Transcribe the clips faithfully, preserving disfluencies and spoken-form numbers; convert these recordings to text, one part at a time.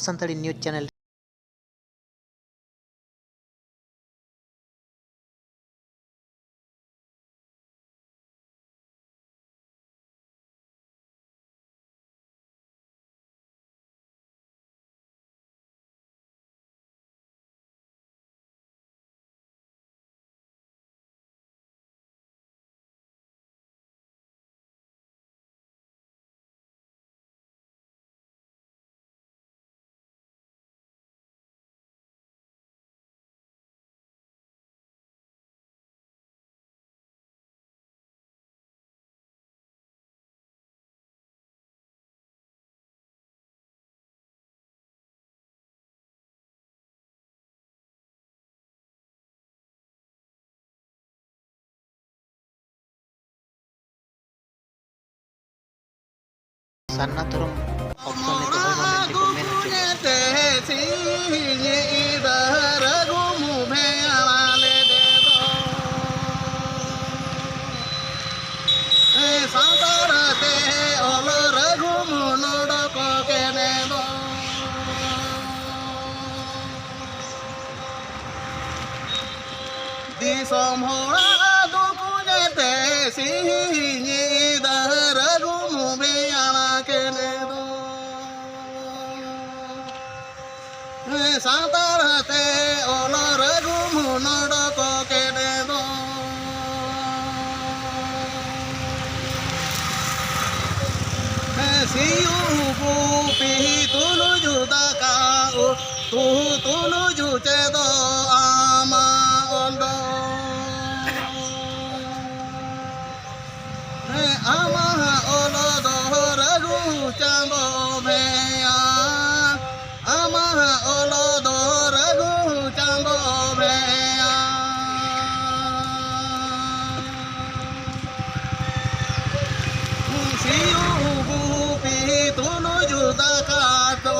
Santali news channel᱾ ᱥᱟᱨᱱᱟ ᱫᱷᱚᱨᱚᱢ option ᱨᱮ ᱫᱚᱦᱚᱭ ᱢᱟ ᱢᱮᱱᱛᱮ ᱠᱚ ᱢᱮᱱ ᱦᱚᱪᱚ ᱞᱮᱫᱟ᱾ ᱥᱟᱱᱛᱟᱲ ᱛᱮ ᱚᱞ ᱨᱟᱹᱜᱷᱩ ᱱᱚᱰᱚᱠ ᱠᱮᱱᱮ ᱫᱚ᱾ ᱫᱤᱥᱚᱢ ᱦᱚᱲᱟᱜ ᱫᱩᱠ ᱧᱮᱞᱛᱮ ᱥᱤᱧ ᱧᱤᱫᱟᱹ ᱨᱟᱹᱜᱷᱩ ᱢᱩᱵᱷᱤ ᱟᱲᱟᱜ ᱠᱮᱱᱮ ᱫᱚ᱾ ᱥᱟᱱᱛᱟᱲ ᱛᱮ ᱚᱞ ᱨᱟᱹᱜᱷᱩ ᱱᱚᱰᱚᱠ ᱠᱮᱱᱮ ᱫᱚ᱾ ᱥᱤᱭᱩᱜ ᱜᱩᱯᱤ ᱛᱩᱞᱩᱡ ᱫᱟᱠᱟ ᱩᱛᱩ ᱛᱩᱞᱩᱡ ᱪᱮᱫᱚᱜ ᱟᱢᱟᱜ ᱚᱞ ᱫᱚ᱾ ᱟᱢᱟᱜ ᱚᱞ ᱫᱚ ᱨᱟᱹᱜᱷᱩ ᱪᱟᱸᱫᱚ ᱵᱷᱮᱭᱟ᱾ ᱟᱢᱟᱜ ᱚᱞ ᱫᱚ ᱨᱟᱹᱜᱷᱩ ᱪᱟᱸᱫᱚ ᱵᱷᱮᱭᱟ᱾ ᱥᱤᱭᱩᱜ ᱜᱩᱯᱤ ᱛᱩᱞᱩᱡ ᱫᱟᱠᱟ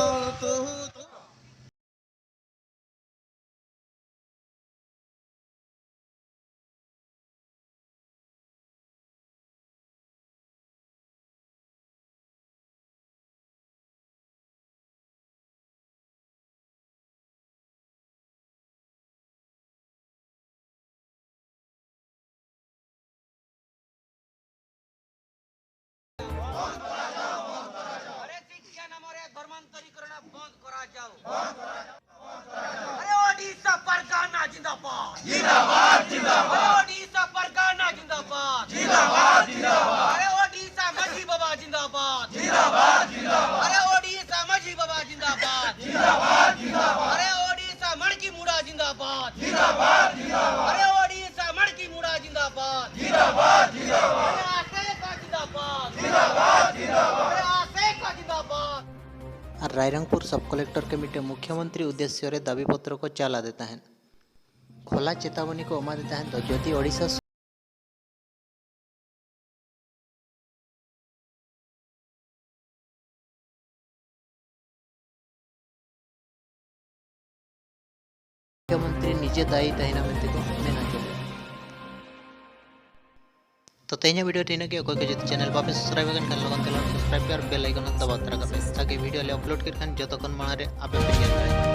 ᱩᱛᱩ᱾ अरे ओडिशा परगना जिंदाबाद। जिंदाबाद, जिंदाबाद। अरे ओडिशा परगना जिंदाबाद। जिंदाबाद, जिंदाबाद। अरे ओडिशा मझी बाबा जिंदाबाद। जिंदाबाद, जिंदाबाद। अरे ओडिशा मझी बाबा जिंदाबाद। जिंदाबाद, जिंदाबाद। अरे ओडिशा मड़की मुड़ा जिंदाबाद। जिंदाबाद, जिंदाबाद। अरे ओडिशा मड़की मुड़ा जिंदाबाद। जिंदाबाद, जिंदाबाद। अरे आशय का जिंदाबाद। जिंदाबाद, जिंदाबाद। अरे आशय का जिंदाबाद। ᱟᱨ ᱨᱟᱭᱨᱚᱝᱯᱩᱨ ᱥᱟᱵ ᱠᱚᱞᱮᱠᱴᱚᱨ ᱠᱚ ᱢᱤᱫᱴᱮᱱ ᱢᱩᱠᱷᱭᱚᱢᱚᱱᱛᱨᱤ ᱩᱫᱽᱫᱮᱥᱭᱚ ᱨᱮ ᱫᱟᱹᱵᱤ ᱯᱚᱛᱨᱚ ᱠᱚ ᱪᱟᱞ ᱟᱫᱮ ᱛᱟᱦᱮᱸᱫ᱾ ᱠᱷᱚᱞᱟ ᱪᱮᱛᱟᱵᱚᱱᱤ ᱠᱚ ᱮᱢᱟᱫᱮ ᱛᱟᱦᱮᱸᱫ ᱫᱚ, ᱡᱩᱫᱤ ᱳᱰᱤᱥᱟ ᱢᱩᱠᱷᱭᱚᱢᱚᱱᱛᱨᱤ ᱱᱤᱡᱮ ᱫᱟᱭᱤ ᱛᱟᱦᱮᱱᱟ ᱢᱮᱱᱛᱮ ᱠᱚ ᱢᱮᱱ ᱟᱸᱡᱚᱢ ᱞᱮᱫᱟ᱾ ᱛᱚ ᱛᱮᱦᱮᱧᱟᱜ ᱵᱷᱤᱰᱤᱭᱳ ᱨᱮ ᱤᱱᱟᱹᱜ ᱜᱮ᱾ ᱚᱠᱚᱭ ᱠᱚ ᱡᱩᱫᱤ ᱪᱮᱱᱮᱞ ᱵᱟᱯᱮ ᱥᱟᱵᱥᱠᱨᱟᱭᱵ ᱟᱠᱟᱱ ᱠᱷᱟᱱ ᱞᱚᱜᱚᱱ ᱛᱮ ᱞᱚᱜᱚᱱ ᱥᱟᱵᱥᱠᱨᱟᱭᱵ ᱯᱮ ᱟᱨ ᱵᱮᱞ ᱟᱭᱠᱚᱱ ᱦᱚᱸ ᱫᱟᱵᱟᱣ ᱛᱚᱨᱟ ᱠᱟᱜ ᱯᱮ, ᱛᱟᱠᱤ ᱵᱷᱤᱰᱤᱭᱳ ᱞᱮ ᱟᱯᱞᱳᱰ ᱠᱮᱫ ᱠᱷᱟᱱ ᱡᱚᱛᱚ ᱠᱷᱚᱱ ᱢᱟᱲᱟᱝ ᱨᱮ ᱟᱯᱮ ᱯᱮ ᱧᱮᱞ ᱫᱟᱲᱮᱭᱟᱜᱼᱟ᱾